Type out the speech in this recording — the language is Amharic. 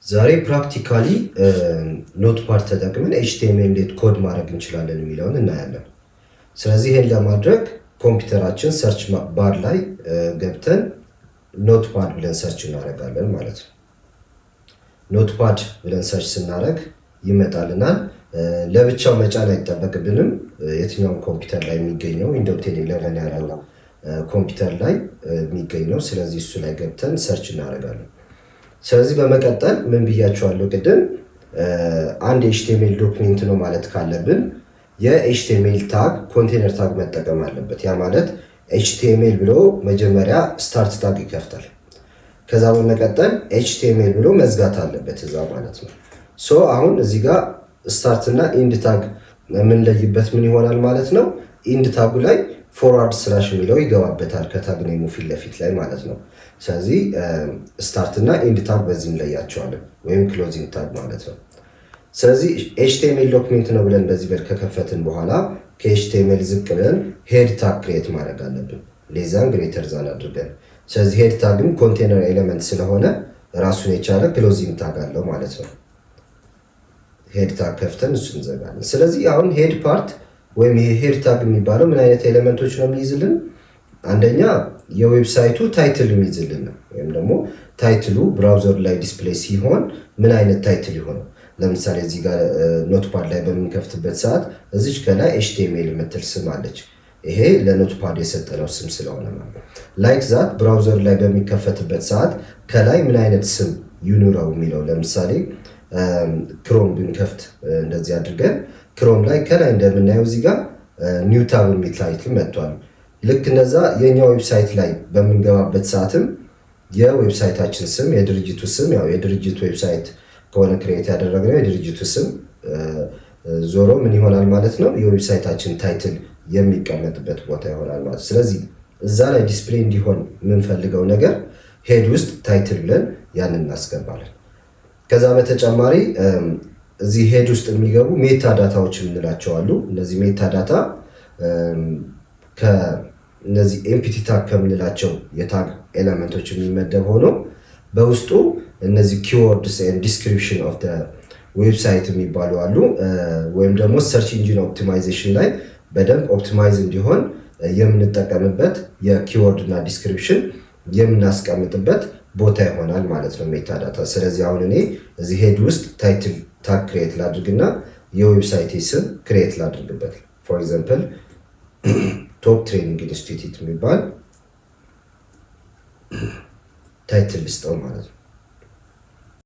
ዛሬ practically Notepad ተጠቅመን HTML እንዴት ኮድ ማድረግ እንችላለን የሚለውን እናያለን። ስለዚህ ይህን ለማድረግ ኮምፒውተራችን search bar ላይ ገብተን Notepad ብለን search እናደርጋለን ማለት ነው። Notepad ብለን search ስናደርግ ይመጣልናል። ለብቻው መጫን አይጠበቅብንም። የትኛውም ኮምፒውተር ላይ የሚገኘው Windows 10 11 ያለው ኮምፒውተር ላይ የሚገኝ ነው። ስለዚህ እሱ ላይ ገብተን search እናደርጋለን። ስለዚህ በመቀጠል ምን ብያቸዋለሁ ቅድም? አንድ HTML document ነው ማለት ካለብን የ HTML tag container tag መጠቀም አለበት። ያ ማለት HTML ብሎ መጀመሪያ start tag ይከፍታል። ከዛ በመቀጠል HTML ብሎ መዝጋት አለበት እዛ ማለት ነው። So አሁን እዚህ ጋር start እና end tag የምንለይበት ምን ይሆናል ማለት ነው? End tag ኡ ላይ forward slash የሚለው ይገባበታል ከ tag name ኡ ፊት ለፊት ላይ ማለት ነው። ስለዚህ start እና end tag በዚህ እንለያቸዋለን፣ ወይም closing tag ማለት ነው። ስለዚህ HTML document ነው ብለን በዚህ በል ከከፈትን በኋላ ከ HTML ዝቅ ብለን head tag create ማድረግ አለብን፣ less than greater than አድርገን። ስለዚህ head tag ም container element ስለሆነ ራሱን የቻለ closing tag አለው ማለት ነው። Head tag ከፍተን እሱ እንዘጋለን። ስለዚህ አሁን head part ወይም ይሄ head tag የሚባለው ምን አይነት element ኦች ነው የሚይዝልን? አንደኛ የ website ኡ title የሚይዝልን ነው። ወይም ደግሞ title ኡ browser ላይ display ሲሆን ምን አይነት title ይሆነው። ለምሳሌ እዚህ ጋር Notepad ላይ በምንከፍትበት ሰዓት እዚች ከላይ HTML የምትል ስም አለች። ይሄ ለ Notepad የሰጠነው ስም ስለሆነ ማለት ነው። Like that browser ላይ በሚከፈትበት ሰዓት ከላይ ምን አይነት ስም ይኑረው የሚለው፣ ለምሳሌ Chrome ብንከፍት እንደዚህ አድርገን Chrome ላይ ከላይ እንደምናየው እዚህ ጋር new tab የሚል title መጥቷል። ልክ እንደዛ የእኛ website ላይ በምንገባበት ሰዓትም የ website ኣችን ስም፣ የድርጅቱ ስም፣ ያው የድርጅቱ website ከሆነ create ያደረግነው የድርጅቱ ስም ዞሮ ምን ይሆናል ማለት ነው? የ website ኣችን title የሚቀመጥበት ቦታ ይሆናል ማለት ነው። ስለዚህ እዛ ላይ display እንዲሆን የምንፈልገው ነገር head ውስጥ title ብለን ያንን እናስገባለን። ከዛ በተጨማሪ እዚህ head ውስጥ የሚገቡ metadata ዎች የምንላቸው አሉ። እነዚህ metadata ከእነዚህ empty tag ከምንላቸው የ tag element ኦች የሚመደብ ሆኖ በውስጡ እነዚህ keywords description of website የሚባሉ አሉ። ወይም ደግሞ search engine optimization ላይ በደንብ optimize እንዲሆን የምንጠቀምበት የ keyword እና description የምናስቀምጥበት ቦታ ይሆናል ማለት ነው metadata። ስለዚህ አሁን እኔ እዚህ head ውስጥ title tag create ላድርግና የ website ስም create ላድርግበት። For example, Top Training Institute የሚባል title ልስጠው ማለት ነው።